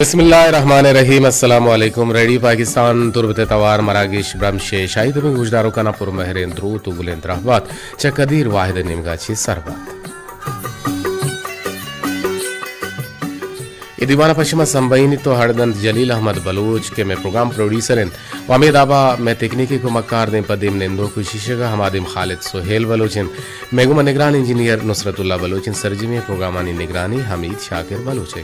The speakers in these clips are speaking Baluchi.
بسم اللہ الرحمن الرحیم۔ السلام علیکم۔ ریڈیو پاکستان تربت ءِ توار مراگش برمش ءِ شاہی دمیں گوشداروکاناں پر مہریں دروت و گلیں درہبات چہ قدیر واحد ءِ نیمگا چہ سر بات۔ اے دیوان ءَ پہ شما سمبہینیت و ہڑدنت جلیل احمد بلوچ کہ مئے پروگرام پروڈیوسر انت و ہمے دابا مئے تکنیکی کمکار دیم پہ دیم نندوک و شیشگا ہما دیم خالد سہیل بلوچ انت۔ مئے گوما نگران انجینئر نصرت اللہ بلوچ انت، سرجمیں پروگرامانی نگرانی حمید شاکر بلوچ ءَ۔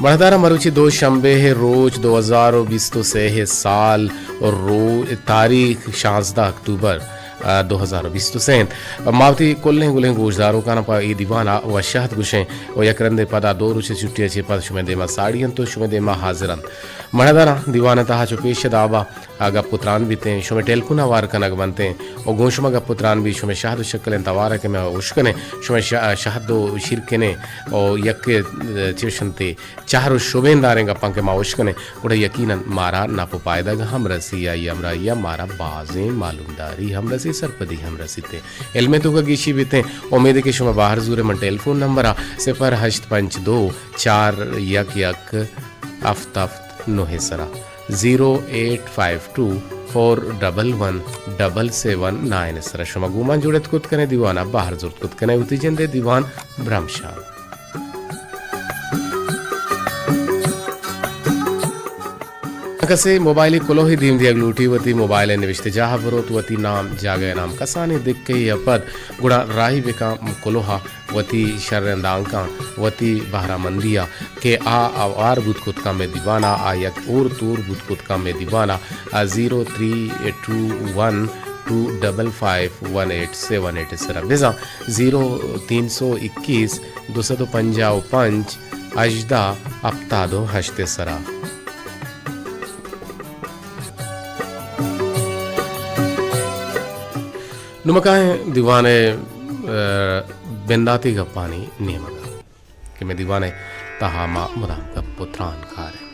مڑدارا مروچی دو شنبے ءِ روچ دو ہزار و بیست و سے ءِ سال و رو-، تاریخ شانزدہ اکتوبر، آ، دو ہزار و بیست و سے انت۔ ما وتی کلیں گلیں گوشداروکاناں پہ اے دیوان ءَ وش آہت گوشیں و یک رندے پدا دو روچ ءِ چھٹی ءَ چہ پد شمئے دیما ساڑی انت و شمئے دیما حاضر انت۔ مڑداراں دیوان ءِ تہا چو پیش دابا آ گپ و تران بیتیں، شمئے ٹیلیفون ہوار کنگ بنتیں و گوں شما گپ و تران بیت، شمئے شہد و شکلیں توار ءَ کہ ما اشکنیں، شمئے ش-، شہد و شیرکنیں و یک، چوشنتے چہر و شبین داریں گپاں کہ ما اشکنیں، گڑا یقیناً مارا نپ و پائدگ ہم رسی، آئی ہمراہی ءَ مارا بازیں معلومداری ہم رسی، سرپدی ہم رسیت۔ علم ءِ توکا گیشی بیتیں، امید کہ شما باہر زورے۔ من ٹیلیفون نمبر ءَ صفر ہشت پنچ دو چار یک یک ہفت ہفت نو ءِ سرا، zero eight five two four double one double seven nine ءِ سرا شما گومان جوڑت کت کنے، دیوان ءَ باہر زرت کت کنے، وتی جندے دیوان برمشان۔ کسے موبائلی کلوہی دیم دیگ لوٹی، وتی موبائل ءِ نوشتہ جاہ ءَ بروت، وتی نام، جاگہ ءِ نام، کسانیں دکے ءَ پد گڑا راہی بکن کلوہ ءَ وتی شریں دانکاں، وتی بہرامندی ءَ کہ آ ہوار بوت کت کن مئے دیوان ءَ، آ یک ہور تور بوت کت کن مئے دیوان ءَ، آ zero three two one two double five one eight seven eight ءِ سرا، بزاں زیرو تین سو اکیس دو سد و پنجاہ و پنچ ہژدہ ہپتاد و ہشت ءِ سرا۔ نوں ما کائیں دیوان ءِ، ءَ، بنداتی گپانی نیمگ ءَ کہ مئے دیوان ءِ تہا ما مدام گپ و تران کاریں۔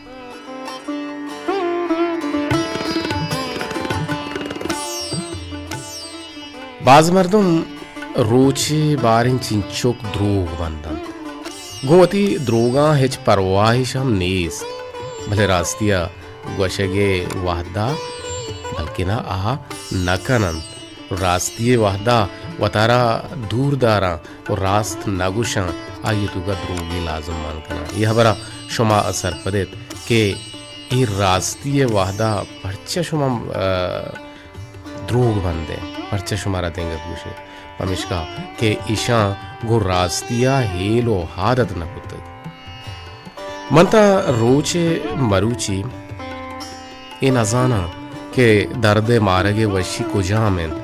باز مردم روچے باریں چنچک دروگ بندنت۔ گوں وتی دروگاں ہچ پرواہش ہم نیست، بلے راستی ءَ گوشگ ءِ وہد ءَ بلکنا آ نہ کننت۔ راستی ءِ وہد ءَ وتارا دور داراں و راست نہ گوشاں، آئی ءِ توکا دروگے لازم مان کناں۔ اے ہبر ءَ شما سرپد ات کہ اے راستی ءِ وہد ءَ پرچا شما، آ، دروگ بندے، پرچا شمارا دنگت گوشے؟ پمیشکا کہ ایشاں گوں راستی ءَ ہیل و عادت نہ کتگ۔ من تاں روچ ءِ مروچی اے نہ زاناں کہ درد ءِ مارگ ءِ وشی کجام انت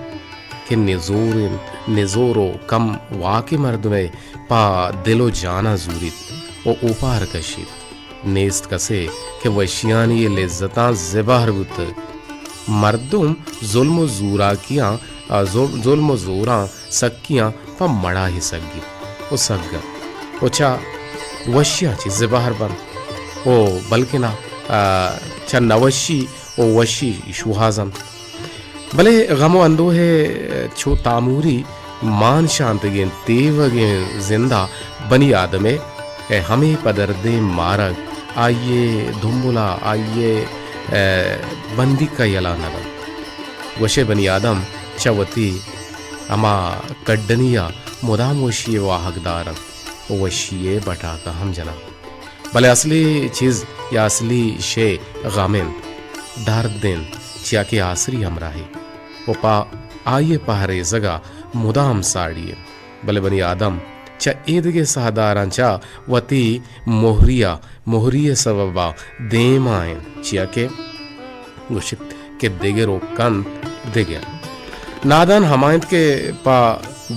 کہ نزور انت، نزور و کم واکیں مردمے پہ دل و جان ءَ زوریت و اوپار کشیت۔ نیست کسے کہ وشیانی اے لذتاں زبہر بوتگ۔ مردم ظلم و زوراکیاں، آ، ظلم، ظلم و زوراں سکیاں پہ مڑاہے سگیت و سگنت و چہ وشیاں چہ زبہر بنت و بلکنا، آ، چہ نوشی و وشی شوہازنت۔ بلے غم و اندوہ ءِ چو تاموری مان شانتگیں تیوگیں زند ءَ بنی آدم ءِ ہمے پدردیں مارگ آئی ءِ دمبل ءَ، آئی ءِ، ءَ، بندیک ءَ یلہ نہ دنت۔ گوشئے بنی آدم چہ وتی ہما کڈنی ءَ مدام وشی ءِ واہگ دار انت و وشی ءِ بٹاک ءَ ہم جننت۔ بلے اصلی چیز یا اصلی شے غم انت، درد انت، چیا کہ آسری ہمراہی و پہ آئی ءِ پہریزگ ءَ مدام ساڑی انت۔ بلے بنی آدم چہ ایدگہ ساہداراں چہ وتی مہری ءَ، مہری ءِ سبب ءَ دیما انت، چیا کہ گوشت کہ دگر و کنت دگر۔ نادان ہما انت کہ پہ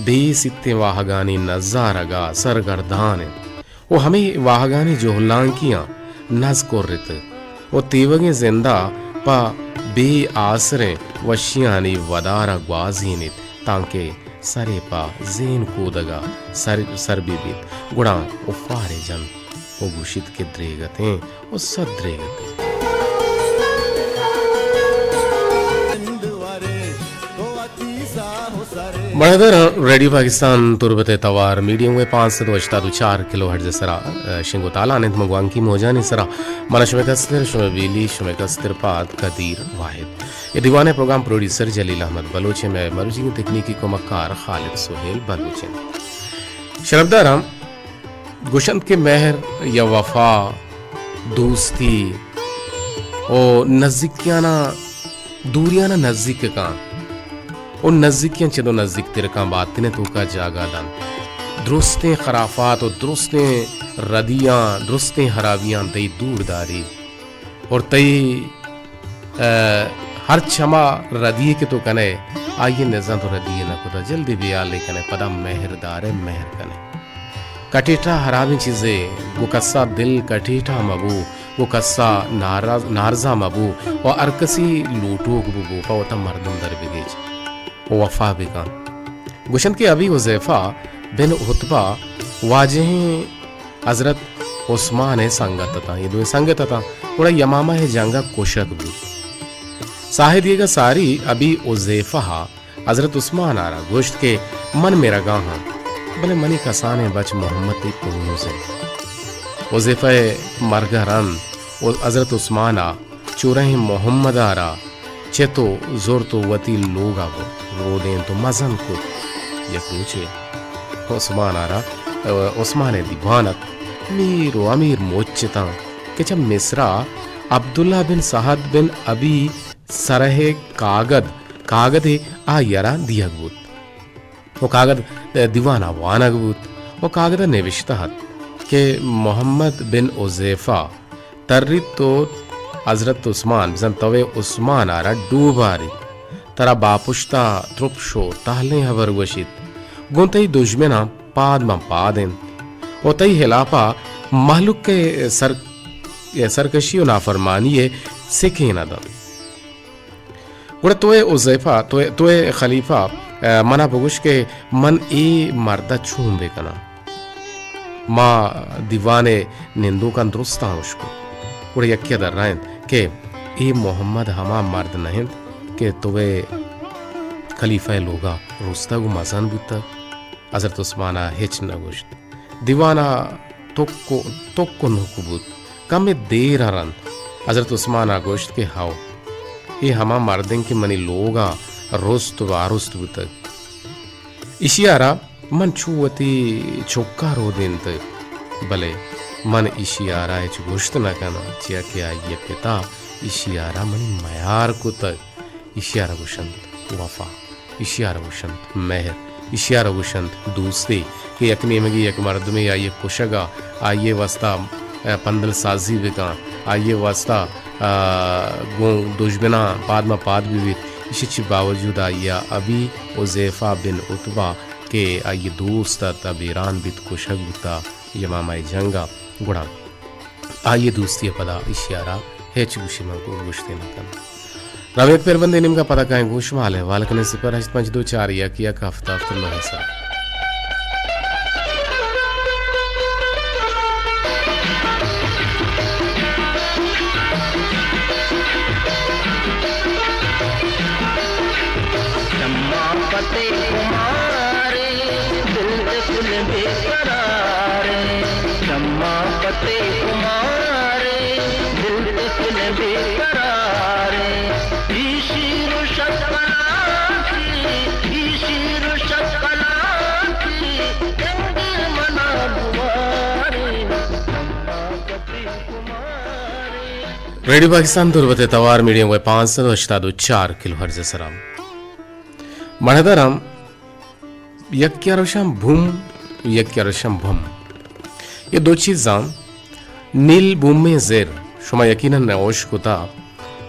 بے سیتیں واہگانی نزارگ ءَ سرگردان انت و ہمے واہگانی جہلانکیاں نز کرت و تیوگیں زند ءَ پہ بے آسریں وشیانی ودار ءَ گوازینیت، تانکہ سرے پہ زین کودگ ءَ سر، سر بہ بیت، گڑا افارے جنت و گوشیت کہ دریگتیں و سد دریگتیں۔ مڑدر ریڈیو پاکستان تربت ءِ توار میڈیم ویو پانچ سد و ہشتاد و چار کلو ہرٹز ءِ سرا، ءَ، شنگ و تالان انت۔ من گوانکی موجانی سرا، من شمئے کستر، شمئے بیلی، شمئے کستر پاد قدیر واحد۔ اے دیوان ءِ پروگرام پروڈیوسر جلیل احمد بلوچ ءَ، مئے مروچیگیں تکنیکی کمکار خالد سہیل بلوچ انت۔ شرپداراں، گوشنت کہ مہر یا وفا، دوستی و نزیکیانا دوریانا نزیک کن و نزیکیاں چدو نزیکتر کن، باتن ءِ توکا جاگہ دنت۔ درستیں خرافات و درستیں ردیاں، درستیں ہرابیاں تئی دور داری اور تئی، ءَ، ہرچ ہما ردی کہ تو کنئے، آئی ءِ نزانت و ردی نہ کتہ، جلدی بیالے کنئے، پدا مہر دارئے، مہر کنئے۔ کٹیٹا ہرابیں چیزے، گوں کسا دل کٹیٹا مبو، گوں کسا ناراض، نارضا مبو و ہر کسی لوٹوک ببو، پہ وتا مردم در بگیج و وفا بکن۔ گوشنت کہ ابی حذیفہ بن عتبہ واجہیں حضرت عثمان ءِ سنگت اتاں، اے دوئیں سنگت اتاں، گڑا یمامہ ءِ جنگا کشگ بوت۔ ساہ دیگا ساری ابی حذیفہ ءَ حضرت عثمان ءَ را گوشت کہ من مرگا ہاں، بلے منی کسانیں بچ محمد تئی پونز انت۔ حذیفہ ءِ مرگ ءَ رند و حضرت عثمان ءَ چورہیں محمد ءَ را چت و زرت و وتی لوگ ءَ برت، رودینت و مزن کت۔ یک روچے عثمان ءَ را، عثمان ءِ دیوان ات، میر و امیر مچ اتاں کہ چہ مصر ءَ عبداللہ بن سعد بن ابی سرح ءِ کاگد، کاگدے آئی ءَ را دیگ بوت و کاگد دیوان ءَ وانگ بوت و کاگد ءَ نبشتہ ات کہ محمد بن حذیفہ تریت و حضرت عثمان، بزاں توئے عثمان ءَ را ڈوباریت، ترا باپشت ءَ ترپش و تہلیں ہبر گوشیت، گوں تئی دژمناں پاد ماں پاد انت و تئی ہلاپ ءَ مہلوک ءِ سر، سرکشی و نافرمانی ءِ سکین ءَ دنت۔ گڑا توئے حذیفہ، توئے، توئے خلیفہ، ءَ، منا بگوش کہ من اے مرد ءَ چون بکناں؟ ما دیوان ءِ نندوکاں درستاں اشکت۔ گڑا یکے ءَ درائینت کہ اے محمد ہما مرد نہ انت کہ توئے خلیفہ ءِ لوگ ءَ رستگ و مزن بوتگ؟ حضرت عثمان ءَ ہچ نہ گوشت۔ دیوان ءَ تک و، تک و نک بوت۔ کمے دیر ءَ رند حضرت عثمان ءَ گوشت کہ ہئو، اے ہما مرد انت کہ منی لوگ ءَ رست و بارست بوتگ۔ ایشی ءَ را من چو وتی چک ءَ رودینتگ، بلے من ایشی ءَ را ہچ گوشت نہ کناں، چیا کہ آئی ءِ پت ءَ ایشی ءَ را منی میار کتگ۔ ایشی ءَ را گوشنت وفا، ایشی ءَ را گوشنت مہر، ایشی ءَ را گوشنت دوستی کہ یک نیمگے یک مردمے آئی ءِ کشگ ءَ، آئی ءِ واستہ، ءَ، پندل سازی بکن، آئی ءِ واستہ، ءَ، گوں دژمناں پاد ماں پاد بہ بیت۔ ایشی چہ باوجود آئی ءَ ابی حذیفہ بن عتبہ کہ آئی ءِ دوست ات ءَ بیران بیت، کشگ بوت ءَ یمامہ ءِ جنگ ءَ، گڑا آئی ءِ دوستی ءَ پدا ایشی ءَ را ہچ گوشی من گوں گوشتے نہ کناں۔ رمے یک پربندے نیمگا، پدا کائیں گوں شما حال احوال کنیں۔ صفر ہشت پنچ دو چار یک یک ہفت ہفت نو سات۔ چماں پتے کمارے، دل ءِ پل بے قرارے۔ چماں پتے کمارے، دل ءِ پل بے قرارے۔ اے شیر و شکلانکی، اے شیر و شکلانکی، انگیر منا بوارے۔ چماں پتے کمارے۔ ریڈیو پاکستان تربت ءِ توار میڈیم ویو پانچ سد و ہشتاد و چار کلو ہرٹز ءِ سرا۔ مڑداراں، یکے ءَ را گوشاں بوم، یکے ءَ را گوشاں بھم۔ اے دو چیزاں نیل بومیں زر، شما یقیناً نوش کتا،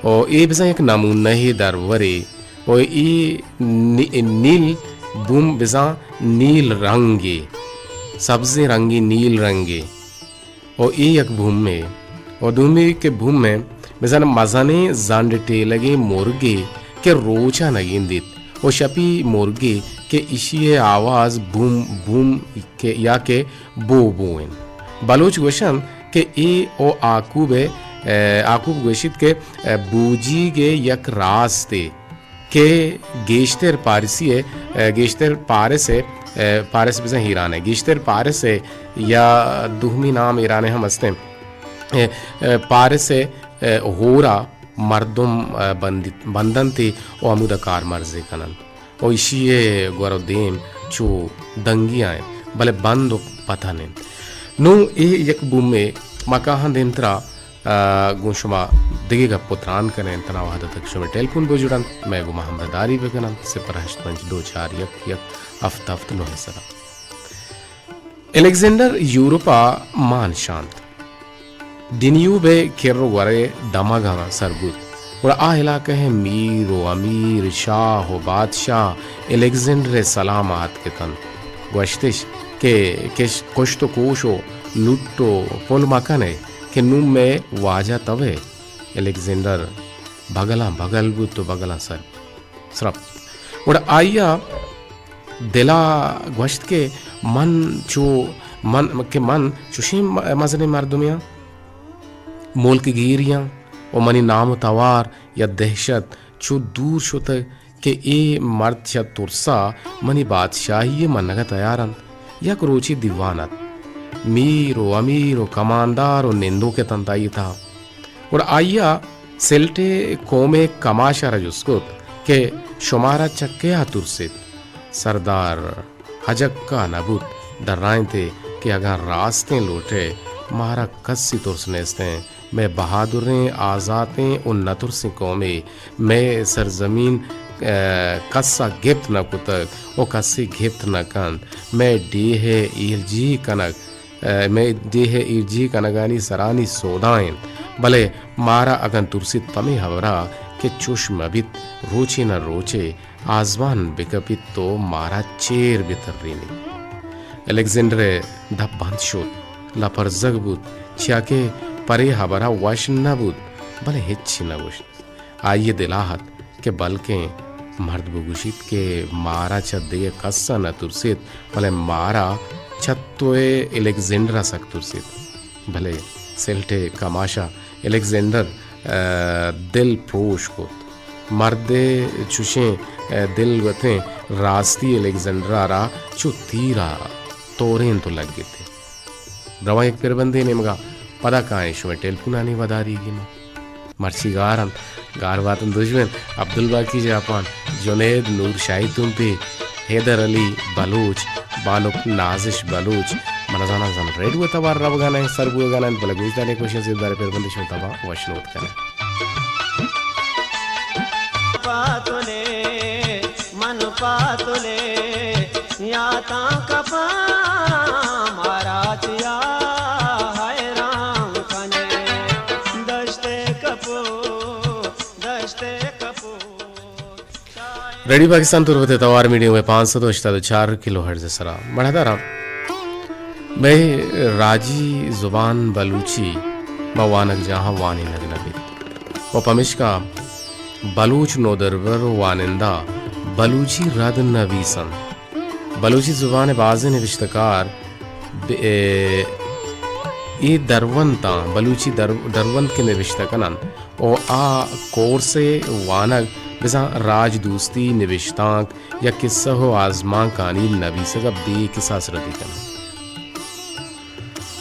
و اے بزاں یک نمونہ ئے درورے، و اے نی-، نیل بوم بزاں نیل رنگے، سبزیں رنگے، نیل رنگے۔ و اے یک بھومے۔ و دومی کہ بھومے، بزاں مزنیں زنڈ ٹیلگیں مرگے کہ روچ ءَ نگندیت و شپی مرگے کہ ایشی ءِ آواز بوم بوم کہ یا کہ بو بو انت۔ بلوچ گوشنت کہ اے او آکوب ءِ، ءَ، آکوب گوشیت کہ، ءَ، بوجیگ ءِ یک راستے۔ کہ گیشتر پارسی ء، ء، گیشتر پارس ء، ء، پارس بزاں ایران ء، گیشتر پارس ء یا دومی نام ایران ء ہم است انت، ء، ء، پارس ء، ء، ہورا مردم، ء، بندیت، بندنت ء ہمودا کارمرزے کننت۔ و ایشی ء گور و دیم چو دنگی آ انت، بلے بند و پتن انت۔ نوں اے یک بومے، ما کاہاں دیمترا، ء، گوں شما دگہ گپ و تران کنیں، تنا وہد تک شمئے ٹیلیفون بجڑنت، مئے گوما ہمراہداری بکننت، صفر ہشت پنچ دو چار یک یک ہفت ہفت نو سرا۔ الیگزینڈر یورپ ء مان شانت۔ ڈینیوب ء کر و گور ء دمگاں سر بوت۔ گڑا آ علاقہ ء میر و امیر، شاہ و بادشاہ الیگزینڈر ء سلام ء اتک اتنت۔ گوشتش کہ کش-، کشت و کوش و لوٹ و پل مکن ئے کہ نوں مئے واجہ تو ئے۔ الیگزینڈر بگلاں بگل بوت و بگلاں سر سرپت۔ گڑا آئی ء دل ء گوشت کہ من چو، من، کہ من چوشیں م-، مزنیں مردمے آں، ملک گیری آں و منی نام و توار یا دہشت چو دور شتگ کہ اے مرد چہ ترس ء منی بادشاہی ء منگ ء تیار انت۔ یک روچے دیوان ات۔ میر و امیر و کماندار و نندوک اتنت آئی ء تہا۔ گڑا آئی ء سلٹ ء قوم ء کماش ء را جست کت کہ شمارا چہ کیا ترسیت؟ سردار ہجکا نہ بوت، درائینت ئے کہ اگاں راستیں لوٹ ئے، مارا کسی ترس نیست انت۔ مئے بہادریں، آزاتیں و نہ ترسیں قومے، مئے سرزمین، ء، کس ء گپت نہ کتگ و کسے گپت نہ کنت۔ مئے ڈیھ ء ایرجیھی کنگ، ء، مئے ڈیھ ء ایرجیھی کنگانی سرانی سودا انت، بلے مارا اگن ترسیت پمے ہبرا کہ چوش مہ بیت، روچے نہ روچے آزمان بکپیت و مارا چیر بترینیت۔ الیگزینڈر ء دپ بند شت، لپرزگ بوت، چیاکہ پرے ہبرا وش نہ بوت، بلے ہچی نہ گوشت۔ آئی ء دل ء ات کہ بلکیں مرد بگوشیت کہ مارا چہ دگہ کس ء نہ ترسیت، بلے مارا چہ تو ء الیگزینڈر ء سک ترسیت۔ بلے سلٹ ء کماش ء الیگزینڈر ء دل پروش کت۔ مرد ء چوشیں، ء، دل وتیں راستی الیگزینڈر ء را چو تیر ء تورینت و لگت۔ رواں یک پربندے نیمگا، پدا کائیں شمئے ٹیلیفونانی وداریگی ما۔ مرچی گار انت، گار باتن دژمن، عبدالباقی جاپان، جنید، نور شاہی تمپی، حیدر علی بلوچ، بانک نازش بلوچ، من زاناں زن ریڈیو توار روگا نہ انت، سر بوگا نہ انت، بلے گوشداریں کوشش زیبدار پربندی شما تبا وشنود کنیں۔ پاتلے، من پاتلے، یاتاں کپاں مارا چیا حیران کنے۔ دشتے کپو، دشتے کپو۔ ریڈیو پاکستان تربت ء توار میڈیم ویو پانچ سد و ہشتاد و چار کلو ہرٹز ء سرا۔ مڑاداراں، مئے راجی زبان بلوچی ماں وانگجاہاں وانینگ نہ بیت و پمیشکا بلوچ نودربر و وانندہ بلوچی رد نویس انت۔ بلوچی زبان ء بازیں نبشتہ کار ب-، ء، اے درونتاں، بلوچی در-، درونت کہ نبشتہ کن انت، و آ کورس ء وانگ بزاں راج دوستی نبشتانک یا کسہ و آزمانکانی نبیسگ ء بے کساس ردی کناں۔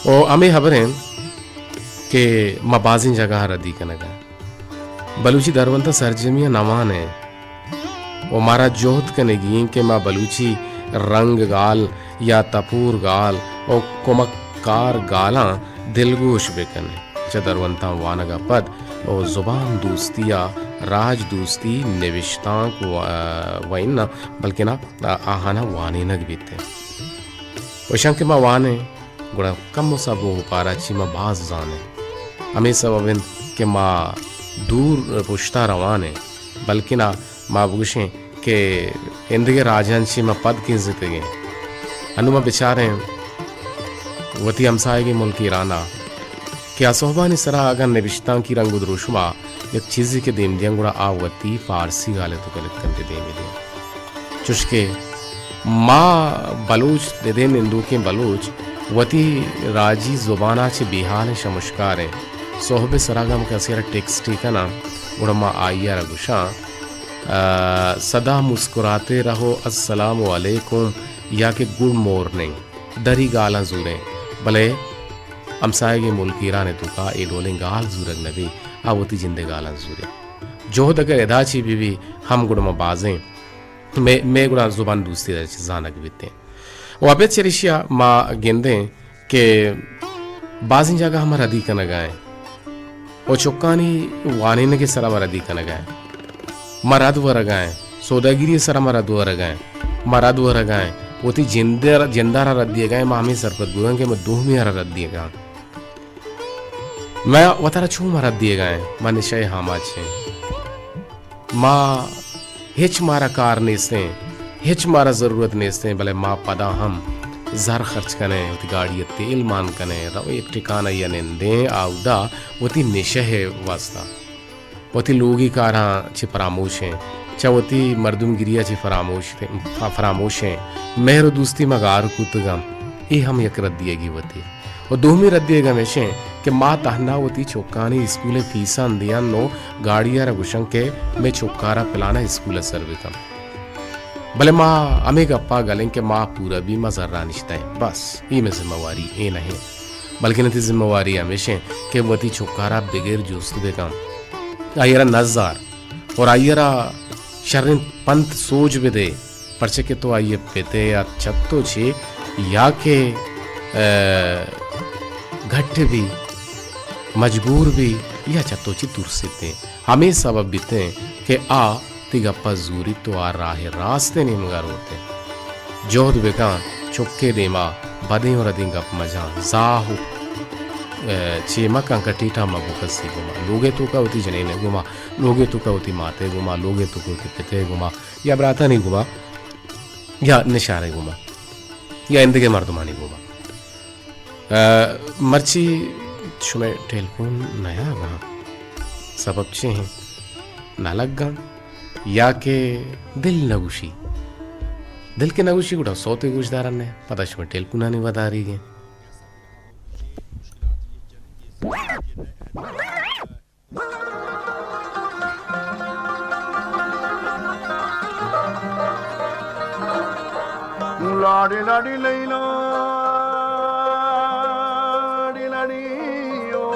و ہمے ہبر انت کہ ما بازیں جاگہ ء ردی کنگ ء بلوچی درونت ء سرجمی ء نہ وان ایں۔ و مارا جہد کنگی انت کہ ما بلوچی رنگ گال یا تپور گال و کمکار گالاں دلگوش بہ کنیں۔ چہ درونتاں وانگ ء پد و زبان دوستی ء راج دوستی نبشتانک و، و اناں بلکنا آہاناں وانینگ بیت۔ و اشاں کہ ما وانیں گڑا کم و سبو و پاراچی ما باز زانیں۔ ہمے سبب انت کہ ما دور پشتا روان ایں، بلکنا ما بگوشیں کہ ایندگہ راجاں چہ ما پد کنزتگیں۔ انوں ما بچاریں وتی ہمساہگیں ملک ایرانا کہ آ سہبانی سرا اگاں نبشتانکی رنگ و دروشما یک چیزے کہ دیم دیاں گڑا آ وتی فارسی گالے توکا لکھنتے دیم دیاں۔ چوشکہ ما بلوچ ددیں نندوکیں بلوچ وتی راجی زبانا چہ بیحال ایں، شمشکار ایں۔ سہب سرا گم کسے را ٹیکسٹے کناں گڑا ما آئی را گوشاں آ، سدا مسکراتے رہو، السلام علیکم یا کہ گڈ مورننگ، دری گالاں زوریں، بلے ہمساہگیں ملک ایران ءِ توکا اے ڈولیں گال زورگ نہ بی، آ وتی جندے گالاں زوریں۔ جہد اگر ادا چی بہ بی، ہم گڑا ما بازیں، مئے، مئے گڑا زبان دوستی ءَ چہ زانگ بیتیں۔ و ابید چریشیا ما گندیں کہ بازیں جاگہ ما ردی کنگا ایں و چکانی وانینگ ءِ سرا ما ردی کنگا ایں۔ ما رد ورگا ایں، سوداگری ءِ سرا ما رد ورگا ایں، ما رد ورگا ایں، وتی جندر، جندارا رد دیگا ایں، ما ہمے سرپد بوگا ایں کہ ما دومی ءَ را رد دیگا ایں۔ ما وتارا چون ما رد دیگا ایں؟ ما نشہ ءِ آماچ ایں۔ ما ہچ مارا کار نیستیں، ہچ مارا ضرورت نیستیں، بلے ما پدا ہم زر خرچ کنیں، وتی گاڑی ءِ تیل مان کنیں، رویں یک ٹکانہ ءَ نندیں، آودا وتی نشہ ءِ واسطہ، وتی لوگی کاراں چہ فراموش ایں، چہ وتی مردمگری ءَ چہ فراموش، فراموش ایں، مہر و دوستی ما گار کتگاں، اے ہم یک ردیگی وتی۔ و دومی ردیگ ہمیش انت کہ ما تہنا وتی چکانی اسکول ءِ فیساں دیاں نوں گاڑی ءَ را گوشاں کہ مئے چکارا پلانا اسکول ءَ سر بکن۔ بلے ما ہمے گپا گلیں کہ ما پورا بی، ما زرا نشتیں۔ بس، اے مئے ذمہ واری اے نہ انت۔ بلکن وتی ذمہ واری ہمیش انت کہ وتی چکارا بگر جست بکن۔ آئی ءَ را نزار اور آئی ءَ را شریں پنت سوج بدے۔ پرچہ کہ تو آئی ءِ پت ئے یا چتو چے یا کہ، ءَ، گھٹ بی، مجبور بی یا چتو چے ترسیتیں۔ ہمے سبب بیتیں کہ آ تی گپا زوریت و آ راہ راست ءِ نیمگا روتیں۔ جہد بکن، چکے دیما بدیں و ردیں گپ مجن، زاہ و، ءَ، چے مکن کہ ٹیٹا مگو کسی گوما، لوگے توکا وتی جنینے گوما، لوگے توکا وتی ماتے گوما، لوگے توکا وتی پتے گوما، یا براتانی گوما یا نشارے گوما یا ایندگہ مردمانی گوما۔ ءَ، مرچی شمئے ٹیلیفون نیاگاں، سبب چے انت؟ نہ لگاں یا کہ دل نہ گوشی؟ دل کہ نہ گوشی گڑا سوتے گوش دارن نہ، پدا شمئے ٹیلیفونانی وداریگ انت۔ لاڑی لاڑی لیلا، لاڑی لاڑی او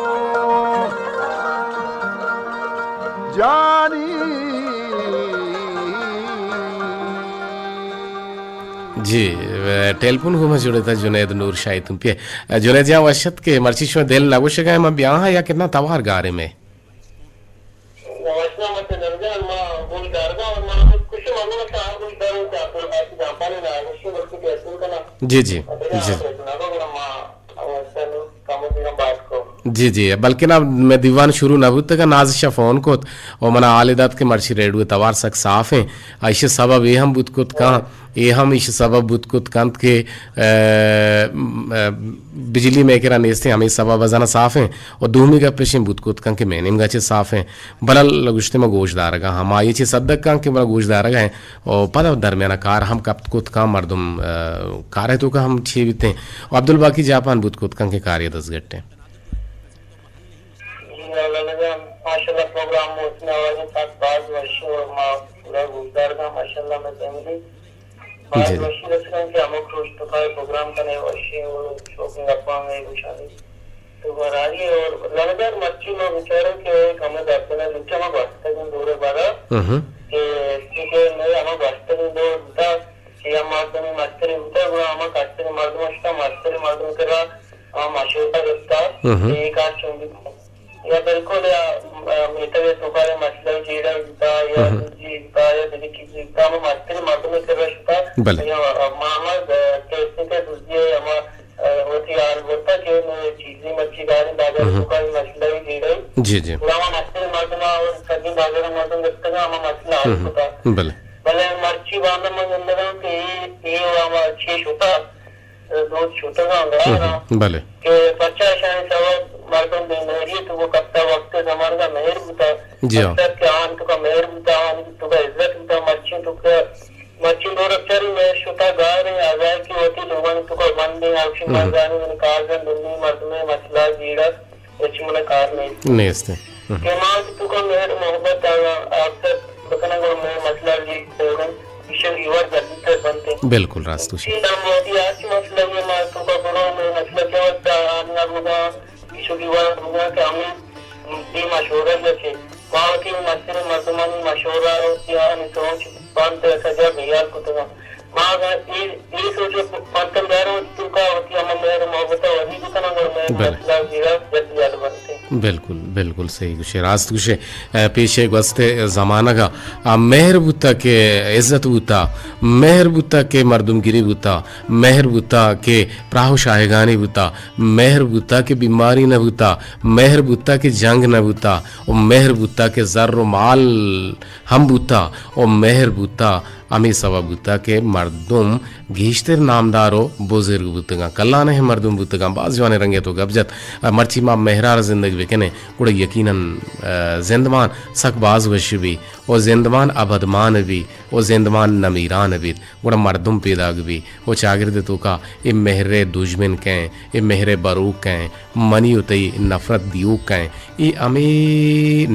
جانی۔ جی، ٹیلیفون گوما جڑتا جنید نور شاہی تمپی۔ جنید جان وشت کہ مرچی شما دل نگوشگا، ما بیاہاں یا کتنا توار گارے میں۔ جی، جی، جی۔ جی، جی، بلکن اب میں دیوان شروع نہ بوتگا، نازشا فون کت و منا حال دات کہ مرچی ریڈیو توار سک صاف ہیں۔ ایشی سبب اے ہم بوت کت کاں، اے ہم ایشی سبب بوت کت کنت کہ، ا، ا، بجلی میکرا نیستیں، ہمیں سبب ازانا صاف ہیں۔ و دومی گپ ایشیں بوت کت کن کہ میں نیمگا چہ صاف ہیں۔ بلل گوشتے ما گوش دارگا ہم آئی چہ صدق کن کہ ما گوش دارگا ہیں۔ و پدا درمیانا کار ہم کپت کت کن مردم، ا، کارے توکا ہم چے بیتیں۔ و عبدالباقی جاپان بوت کت کن کہ کارے دزگٹیں۔ جی، اللہ جان، ماشاءاللہ پروگرام موسم آوازیں سک باز وش و ما پورا گوش دارگا، ماشاءاللہ میں فیملی۔ باز جی۔ وشی رسگاں کہ ہمک روچ تو کائے پروگرام کنے وشی و شوقیں گپاں میں گوشانی۔ تو براری اور لڑدر مرچی ما بچاروں کہ کمو گپنا لچہ ما گوستگیں دورے بارا۔ ہم۔ کہ چونکہ میں ہمیں گوستگیں دور بوتا کہ ہم مردمی مستری بوتا، گڑا ہمیں کستری مردم اشتا، مستری مردم کرا ہم مشورہ گپتا ہم۔ کہ یہ کار چون بی۔ یا بالکل یا، م-، میتگ ءِ توکا یا مسئلہ جیڑہ بیتا یا ہم۔ دزی بیتا یا دگہ چیزے بیتا، ہمے مستریں مردم ءِ کرا شتا۔ بلے۔ یا محمد، ءَ، کیسے کہ دزی ءِ ہما، ءَ، وتی حال برتا کہ نوں چیزے مرچی گاریں بازار ہم۔ توکا مسئلہ جیڑہ۔ جی، جی۔ گڑا ہما مستریں مردم ءَ اور سجیں بازار ءِ مردم گپتگاں ہما مسئلہ حل ہم۔ کتا۔ بلے۔ بلے مرچی باندا من گندگاں کہ اے، اے ہما چے شتا۔ دوست شتگاں گڑا ہم، بلے۔ کہ پرچا اشانی سبب مردم بے مہری تو وہ کپتا وقت زمانگا مہر بوتا۔ جی ہاں۔ اکثر کہ آن تو کا مہر بوتا، آن تو کا عزت بوتا، مرچی تو کا، مرچی دور اکثر مہر شتا گار ہیں، آزائے کہ وتی لوگانی تو کا بند ہیں، آپشی ہم۔ مردانی من کار جن دنی مردمے مسئلہ جیڑا، اچ من کار نہیں۔ نیست ہے۔ ہم۔ کہ ماں تو کا مہر محبت آنا، اکثر بکناں، گڑا مئے مسئلہ ریڈ بوگاں، ایشی وڑ جلدی تر بنت۔ بالکل راست گوشے۔ چی ہم وتی ہرچ مسئلہ یہ ما تو کا گڑا مئے مسئلہ کے وقت آنیا بوگاں، ایشی وڑ بوگاں کہ ہمیں بے مشورہ یا چے۔ ما وتی مستر مردمانی مشورہ و یا ہمیں سوچ بنت سجا بیال کتگاں۔ ما اگاں اے، اے سوچ ء پنتن داروں، تو کا وتی ہمے مہر و محبت ء ودی بکناں، گڑا مئے بلے۔ مسئلہ زیرا جلدی حل بنت۔ بالکل، بالکل صحیح گوشے، راست گوشے۔ اے، پیش ء گوست ء زمانگ ء آ مہر بوتا کہ عزت بوتا، مہر بوتا کہ مردمگری بوتا، مہر بوتا کہ پراہ و شاہگانی بوتا، مہر بوتا کہ بیماری نہ بوتا، مہر بوتا کہ جنگ نہ بوتا، و مہر بوتا کہ زر و مال ہم بوتا، و مہر بوتا ہمے سبب بوتگ کہ مردم گیشتر نامدار و بزرگ بوتگاں، کلانہیں مردم بوتگاں، باز جوانیں رنگے تو گپ جت۔ مرچی ما مہرار زندگ بکنیں، گڑا یقیناً، ء، زندمان سک باز وش بی، و زندمان ابدمان بی، و زندمان نمیران بیت، گڑا مردم پیداگ بی، و چاگرد توکا اے مہر دژمن کئیں، اے مہر بروک کئیں، منی و تئی نفرت دیوک کئیں۔ اے ہمے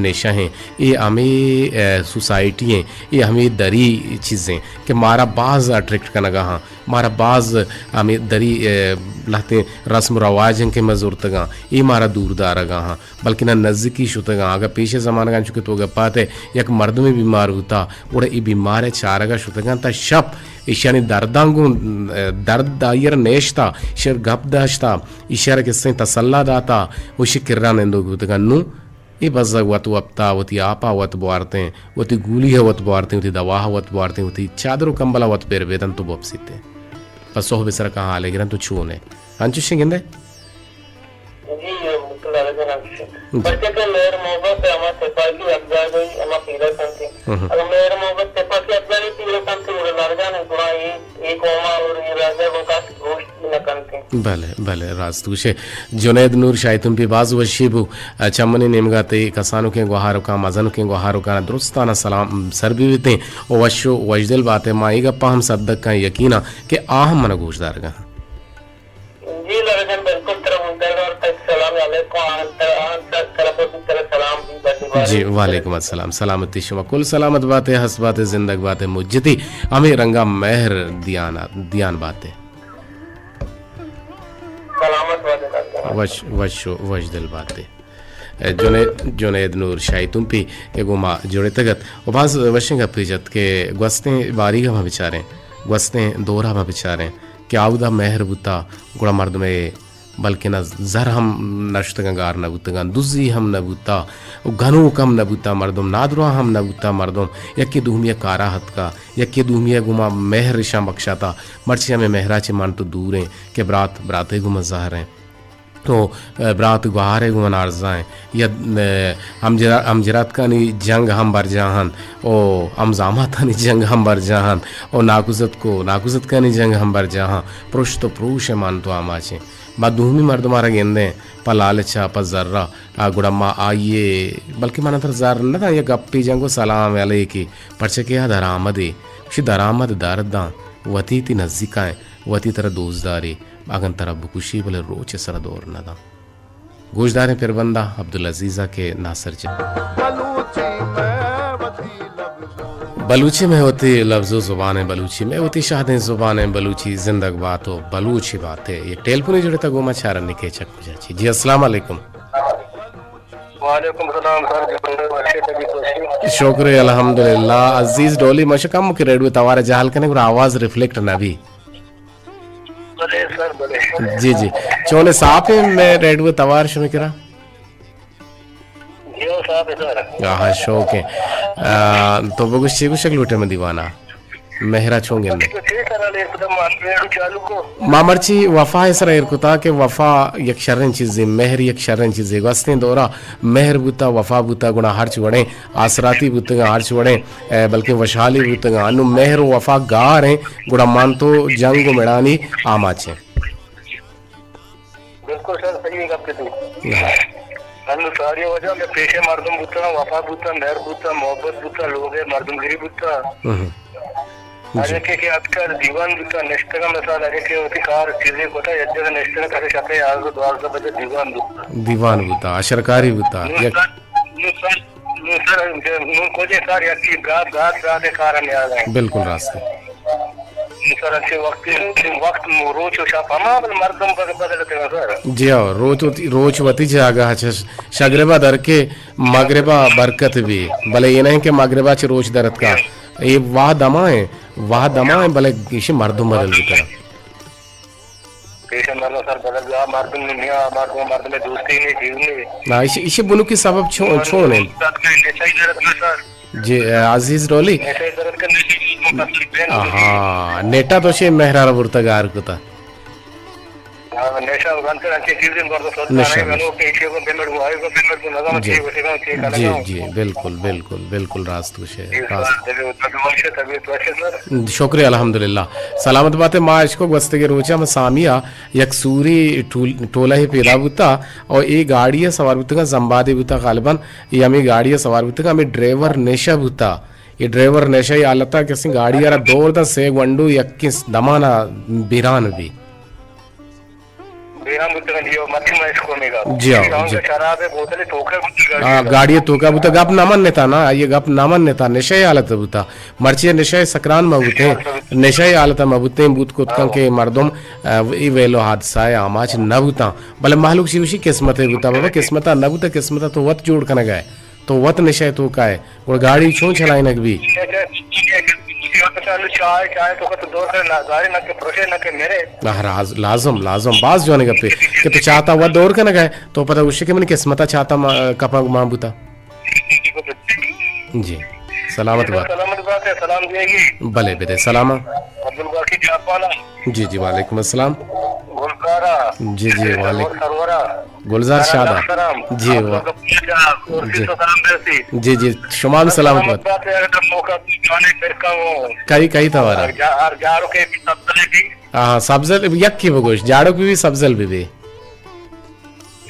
نشہ ہیں، اے ہمے، اے، سوسائٹی ہیں، اے ہمے دری چیزیں کہ مارا باز اٹریکٹ کنگا ہاں، مارا باز ہمے دری، اے، لہتیں رسم و رواج ہیں کہ ما زرتگاں، اے مارا دور دارگا ہاں، بلکہ نہ نزدیکی شتگاں۔ اگاں پیش زمانگاں چونکہ تو گپاتے یک مردمے بیمار بوتا، گڑا اے بیمار چارگا شتگاں تا شپ ایشانی درداں گوں، اے، درد آئیر نیشتا، شر گپ داشتا، ایشی ء را کسیں تسلا داتا، و ایشی کرا نندوک بوتگاں۔ نوں اے بزگ وت وپتا، وتی آپا وت بوارتیں، وتی گولی ء وت بوارتیں، وتی دوا ء وت بوارتیں، وتی چادر و کمبل ء وت پر بیتن تو بپسیتیں۔ پہ سہب سرکاں حالے گرن تو چون ئے؟ انچوشیں گندے؟ جی، بالکل، لالا جان، انچوشیں۔ جی۔ پرچہ کہ مہر محبت ہما تپاکی افزا گئی، ہما پیرا کنتے۔ ہم۔ اگر مہر محبت تپاکی افزا گئی، پیرا کنتے، گڑا لالا جان، گڑا اے، اے قوم اور اے راجہ کو کس گوشت نہ کنتے۔ بلے، بلے، راست گوشے۔ جنید نور شاہی تمپی باز وشی بو۔ چمنی نیمگا تئی کسانوکیں گوہاروکاں، مزنوکیں گوہاروکاں درستانا سلام سر بیتیں۔ و وش و وشدل باتے، ما اے گپا ہم صدق کن یقینا کہ آ ہم منا گوش دارگا۔ جی لالا جان، بالکل ترا گوش دارگا اور تئی سلام علیکم، آن تر-، آن تر-، طرف بھی ترا سلام بھی بڑی بار۔ جی، وعلیکم السلام۔ سلامتی شما کل سلامت باتے، ہست باتے، زندگ باتے، مجتی ہمے رنگا مہر دیانا، دیان باتے۔ سلامت باتے لالا جان۔ وش، وش و وشدل باتے۔ اے جنید، جنید نور شاہی تمپی کہ گوں ما جڑتگ ات و باز وشیں گپے جت کہ گوستیں باریگ ء ما بچاریں، گوستیں دور ء ما بچاریں کہ آودا مہر بوتا، گڑا مردم ء بلکنا زر ہم نشتگاں، گار نہ بوتگاں، دزی ہم نہ بوتا و گنوک ہم نہ بوتا مردم، نادراہ ہم نہ بوتا مردم، یکے دومی ء کارا اتکا، یکے دومی ء گوما مہر اشاں بخشاتا۔ مرچی ہمے مہرا چہ من تو دوریں کہ برات براتے گوما زہریں۔ و، ء، برات گوہارے گوں نارزائیں یا، ء، ہمجرا-، ہمجراتکانی جنگ ہم برجاہ انت و ہمزاماتانی جنگ ہم برجاہ انت و ناکوزتک و ناکوزتکانی جنگ ہم برجاہ انت۔ پرشت و پروش ء مان تو آماچیں۔ ما دومی مردمارا گندیں پہ لالچا، پہ زرا، آ گڑا ما آئیے، بلکہ من تر زر نہ داں، یک گپے جنگ و سلام علیکے، پرچہ کہ آ درآمدے، گوشی درآمد درداں، وتی تی نزیکائیں، وتی ترا دوست داری۔ اگن ترا بکشی بلے روچ ء سرا دور نہ داں۔ گوشداریں پربندہ عبدالعزیز ء کہ ناصر جان۔ بلوچی میں وتی لبز و زبان ء، بلوچی میں وتی شہدیں زبان ء، بلوچی زندگ بات و بلوچی بات ء۔ یہ ٹیلیفونی جڑتا گوما چارنی کے چک کجا چی۔ جی السلام علیکم۔ وعلیکم السلام سر، جی بندے وشے تبی تو شکر الحمدللہ۔ عزیز ڈولی مشکم کہ ریڈیو توار جہل کنے گڑا آواز ریفلیکٹ نہ بی۔ بلے سر، بلے۔ جی، جی۔ چون صاف ہے میں ریڈیو توار شمی کرا؟ جی، ہو صاف ہے سر۔ آہا، شوق ہے۔ آ، تو بگوش چی گوشگ لوٹے میں دیوانا؟ مہرا چون گندے؟ تو چی سر، علی خدا مان ریڈیو چالو کو۔ ما مرچی وفا ہے سر ایر کتا کہ وفا یک شریں چیزے، مہر یک شریں چیزے۔ گوستیں دورا مہر بوتا، وفا بوتا، گڑا ہرچ وڑیں آسراتی بوتگاں، ہرچ وڑیں، اے، بلکیں وشحالی بوتگاں۔ انو مہر و وفا گار ہیں، گڑا مان تو جنگ و مڑانی آماچ ہیں۔ بالکل سر، صحیح گپ کتی۔ ہاں۔ انو ساری وجہ میں پیشے مردم بوتگاں، وفا بوتا، مہر بوتا، محبت بوتا، لوگ مردم گری بوتا۔ ہم۔ جی۔ ہر یکے کہ اتکا دیوان بوتا، نشتگا مثال ہر یکے وتی کار چیزیں کتا، یک جگہ نشتگا تا شپے یازدہ دوازدہ بجے دیوان بوتا۔ دیوان بوتا، اشرکاری بوتا۔ نو یک سر، نو سر، نوں سر، نوں کجیں کار یکی برات، برات، برات ءِ کار ءَ نیاد ایں۔ بالکل راست ایں۔ سر، انچیں وقت، وقت روچ و شپ ہما، بل مردم بد-، بدل اتگاں سر۔ جی ہاں، روچ وتی، روچ وتی جاگہ ءَ چہ شگربا در کے مغربا برکت بی، بلے اے نہ کہ مغربا چہ روچ در اتکا۔ اے واہ دما ایں، واہ دما ایں، بلے ایشی مردم بدل بیتگاں۔ پیش مردم سر بدل بی، آ مردم نیا، آ مردم، مردم دوستی نی، چیز نی۔ نا، ایشی، ایشی بنکی سبب چون، چون ایں؟ جی، عزیز ڈولی۔ آہا، نیٹا تو شے مہرا را برتا گار کتا۔ ہاں، نیشا گنتر انچیں چیزیں برد سوچ نیشا، نہ، نیشا۔ گنو کہ ایشی کو پیمنٹ کو، آئی کو پیمنٹ کو، نظام جی۔ چی وشی گا، چی جی، کلگا۔ جی، بالکل، بالکل، بالکل راست گوشے، جی، راست۔ سر، دل، دل وش، طبیعت وش، سر۔ شکریہ، الحمدللہ۔ سلامت باتے، ما اشکو گوستگے روچا ما سامیا یک سوری ٹول-، ٹولہ پیدا بوتا اور اے گاڑی سوار بوتگا، زمبادے بوتا غالباً، اے ہمیں گاڑی سوار بوتگا، ہمیں ڈرائیور نیشا بوتا۔ اے ڈرائیور نیشا اے حالتا کسی گاڑی را دور دا سے گونڈو یک دمانا بیران بی۔ بیران بوتگاں جی، او متی ما اشکو میگا۔ جی ہاں، جی۔ شراب بوتل توکا بوتگا۔ ہاں، گاڑی توکا بوتا، گپ نہ منتا نا، آئی گپ نہ منتا، نشے حالت بوتا۔ مرچی نشے سکران ما بوتے، نشے حالت ما بوتے، بوت کت کن کہ مردم، آ، ای ویلو حادثہ آماچ نہ بوتا۔ بلے مہلوک چی وشی قسمت بوتا، بابا قسمت نہ بوتا، قسمت تو وت جوڑ کنگا ہے۔ تو وت نشہ ءِ توکا ئے، گڑا گاڑی چون چلائینگ بی؟ چائے، چائے تو کت دور کر، گاڑی نہ کہ پروشے نہ کہ میرے۔ آہ، راز-، لازم، لازم، باز جوانیں گپے کہ تو چاتا وت دور کنگ ئے، تو پدا گوشے کہ منی قسمتا چاتا ما-، کپگ مان بوتا۔ جی، سلامت بات۔ سلامت بات ہے، سلام دیے گی۔ بلے بدے، سلام۔ عبدالباقی جاپانا۔ جی، جی، وعلیکم السلام۔ گلزارا۔ جی، جی، وعلیکم۔ سرورا۔ گلزار شاد۔ سلام۔ جی، آپ واہ۔ لوگ اپنے جا، اور جی۔ کس کو سلام برسی۔ جی، جی، شما بھی سلامت بات۔ بات ہے، اگر موقع تو جانے پھر کا ہوں۔ کئی، کئی توارا؟ اور جا-، اور جاڑو کے بھی سبزل بھی۔ ہاں، سبزل یکی بگوش، جاڑو کی بھی سبزل بھی بھی۔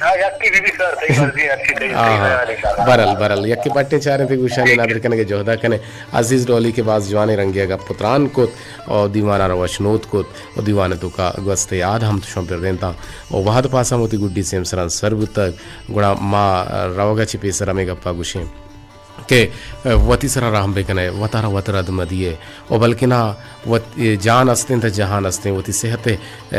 ہاں، یکی بھی بھی سر، صحیح مرضی ہے، اچھی صحیح، ہاں، صحیح ہاں۔ خیال ہے سر۔ برل، برل، یکی پٹے چاریں تے گوشانی نادر کنے کے جہدا کنے۔ عزیز ڈولی کے باز جوانے رنگیا گپ پتران کت اور دیوانا رو وشنود کت۔ و دیوان ءِ توکا گوست ءِ یاد ہم تشاں پر دینتاں۔ و وہد پاس ہم وتی گڈی سیمسراں سر بوتگ، گڑا ما روگ ءَ چہ پیسر ہمے گپ ءَ گوشیں کہ وتی سرا رحم بکن ئے، وتارا وت رد مدیئے، و بلکنا وت جان استیں تہ جہان استیں، وتی صحت ءِ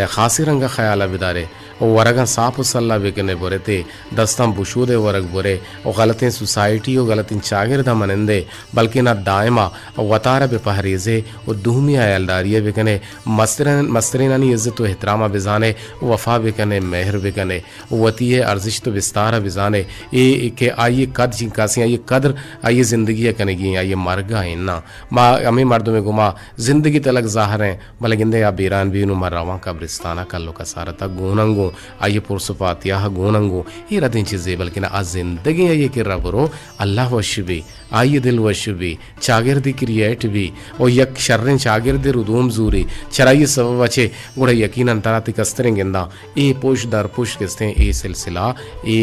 خاصیں رنگ ءَ خیال ءَ بدارے، و ورگاں ساپ و سلا بکن ئے، برے تے دستاں بشودے ورگ برے، و غلطیں سوسائٹی و غلطیں چاگرد ءَ منندے، بلکنا دائما وتارا بہ پہریزے و دومی ءِ ہیالداری ءَ بکن ئے۔ مسترین-، مسترینانی عزت و احترام ءَ بزان ئے، وفا بکن ئے، مہر بکن ئے، وتی ءِ ارزشت و بستار ءَ بزان ئے، اے کہ آئی ءِ قد چنکاسیں، آئی ءِ قدر آئی ءِ زندگی ءَ کنگی ایں، آئی ءِ مرگ ءَ اناں۔ ما ہمے مردم ءِ گوما زندگی تلک ظاہر ایں، بلے گندے آ بیران بی، نوں ما رواں قبرستان ءَ، کل و کسارت ءَ گوناں گوں آئی ءِ پرس و پاتیاہ ءَ گوناں گوں۔ اے ردیں چیزے، بلکنا آ زندگیں آئی ءِ کرا برو، اللہ وش بی۔ آئی ءِ دل وش بی، چاگردے کریئیٹ بی، و یک شریں چاگردے ردوم زوری، چرائی ءِ سبب ءَ چہ گڑا یقیناً ترا تئی کستریں گنداں اے پشت در پشت کستیں اے سلسلہ، اے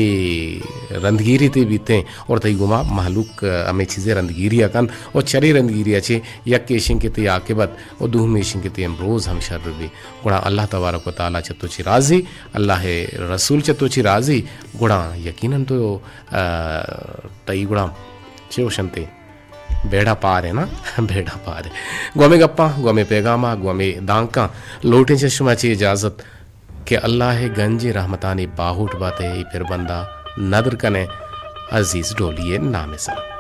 رندگیری تئی بیتیں، اور تئی گوما مہلوک ہمے چیزے رندگیری ءَ کن، و چرے رندگیری ءَ چہ یک ایشیں کہ تئی عاقبت و دومی ایشیں کہ تئی امروز ہم شر بی۔ گڑا اللہ تبارک و تعالی چہ تو چی راضی، اللہ ءِ رسول چہ تو چی راضی، گڑا یقیناً تو، آ، تئی گڑا چے گوشنتے؟ بیڑا پار ہے نا؟ بیڑا پار ہے۔ گوں ہمے گپاں، گوں ہمے پیغاماں، گوں ہمے دانکاں لوٹیں چہ شما چی اجازت کہ اللہ ءِ گنجیں رحمتانی باہوٹ بات ئے، اے پربندا ندر کن ئے عزیز ڈولی ءِ نام ءِ سرا۔